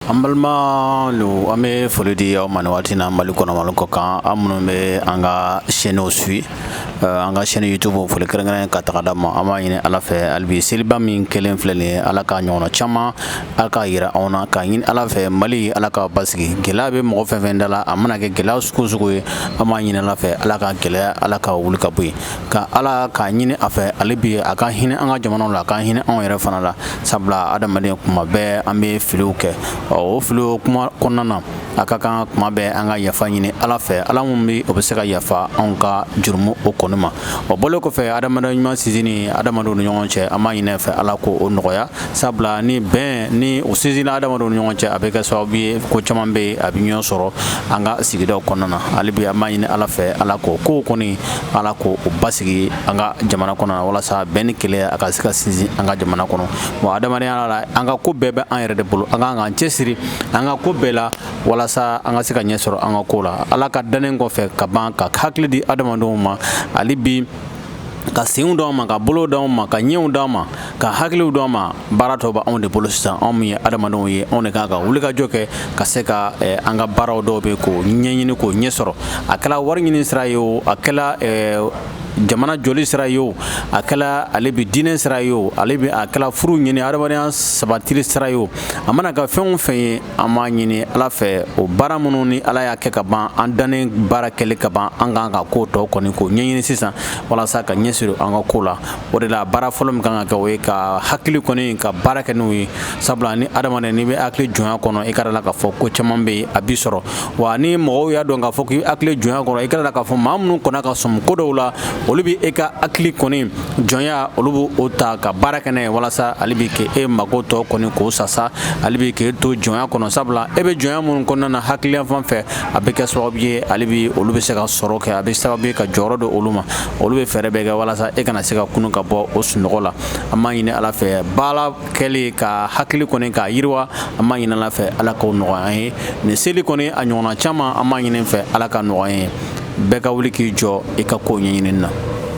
An balima an bɛ foli di aw ma waati na Mali kɔnɔ, Mali kɔ kan, an minnu bɛ an ka chaînew suit, an ka chaîne YouTube, foli kɛrɛnkɛrɛn ka taga ma. An b'a ɲini Ala fɛ hali seliba min kelen filɛ nin ye, Ala ka ɲɔgɔn caman, Ala ka jira anw na. K'a ɲini Ala fɛ, Mali, Ala ka basigi. Gɛlɛya bɛ mɔgɔ fɛn fɛn da la, a mana kɛ gɛlɛya sugu sugu ye, an b'a ɲini Ala fɛ, Ala ka gɛlɛya, Ala ka wuli ka bɔ yen. Ka Ala k'a ɲini a fɛ ale bi, a ka hinɛ an ka jamana la, a ka hinɛ anw yɛrɛ fana la, sabula adamaden, kuma bɛɛ an bɛ filiw kɛ. Ɔ, o filiw kuma kɔnɔna na, a ka kan kuma bɛɛ an ka yafa ɲini Ala fɛ, Ala min bɛ o bɛ se ka yafa anw ka jurumu o kɔni ma. O bɔlen kɔfɛ, adamaden ɲuman sinsinni adamadenw ni ɲɔgɔn cɛ, an b'a ɲini fɛ Ala ko o nɔgɔya, sabula ni bɛn ni o sinsinna adamadenw ni ɲɔgɔn cɛ, a bɛ kɛ sababu ye ko caman bɛ yen, a bɛ ɲɔgɔn sɔrɔ an ka sigidaw kɔnɔna na. Hali bi an b'a ɲini Ala fɛ, Ala ko kow kɔni, Ala ko o basigi an ka jamana kɔnɔ, walasa bɛn ni kelenya a ka se ka sinsin an ka jamana kɔnɔ. Bon, adamadenya la, an ka ko bɛɛ bɛ an yɛrɛ de bolo. An ka k'an cɛsiri an ka ko bɛɛ la, walasa an ka se ka ɲɛ sɔrɔ an ka ko la. Ala ka dannen kɔfɛ ka ban ka hakili di adamadenw ma, hali bi ka senw d'an ma, ka bolo d'anw ma, ka ɲɛw d'an ma, ka hakiliw d'an ma, baara tɔ bɛ anw de bolo sisan. Anw min ye adamadenw ye, anw de kan ka wuli ka jɔ kɛ, ka se ka an ka baaraw dɔw bɛ k'o ɲɛɲini, k'o ɲɛ sɔrɔ. A kɛra wari ɲini sira ye o, a kɛra jamana joli sira ye o, a kɛra ale bi diinɛ sira ye o, ale bi a kɛra furu ɲini, adamadenya sabatili sira ye o, a mana ka fɛn o fɛn ye, an b'a ɲini Ala fɛ, o baara minnu ni Ala y'a kɛ ka ban, an dannen baara kɛli ka ban, an kan ka ko tɔ kɔni k'o ɲɛɲini sisan, walasa ka ɲɛ sɔrɔ an ka ko la. O de la, baara fɔlɔ min kan ka kɛ, o ye ka hakili kɔni ka baara kɛ n'o ye, sabula ni adamaden n'i bɛ hakili jɔnya kɔnɔ, i ka la k'a fɔ ko caman bɛ yen, a b'i sɔrɔ. Wa ni mɔgɔw y'a dɔn k'a fɔ k'i hakili jɔnya kɔnɔ, i ka la k'a fɔ maa minnu kɔnna ka sɔmi ko dɔw la, olu bɛ e ka hakili kɔni jɔnya, olu b'o ta ka baara kɛ n'a ye, walasa ale bɛ kɛ e mako tɔ kɔni k'o sasa, ale bɛ k'e to jɔnya kɔnɔ. Sabula e bɛ jɔnya minnu kɔnɔna na, hakili fan fɛ, a bɛ kɛ sababu ye ale bɛ olu bɛ se ka sɔrɔ kɛ, a bɛ sababu ye ka jɔyɔrɔ don olu ma. Olu bɛ fɛɛrɛ bɛɛ kɛ walasa e kana se ka kunun ka bɔ o sunɔgɔ la. An b'a ɲini Ala fɛ, baara kɛlen ka hakili kɔni k'a yiriwa, an b'a ɲini Ala fɛ, Ala k'o nɔgɔya an ye. Nin seli kɔni, a ɲɔgɔnna caman, an b'a ɲini fɛ, Ala ka nɔgɔya an ye. Bɛɛ ka wuli k'i jɔ i ka ko ɲɛɲini na.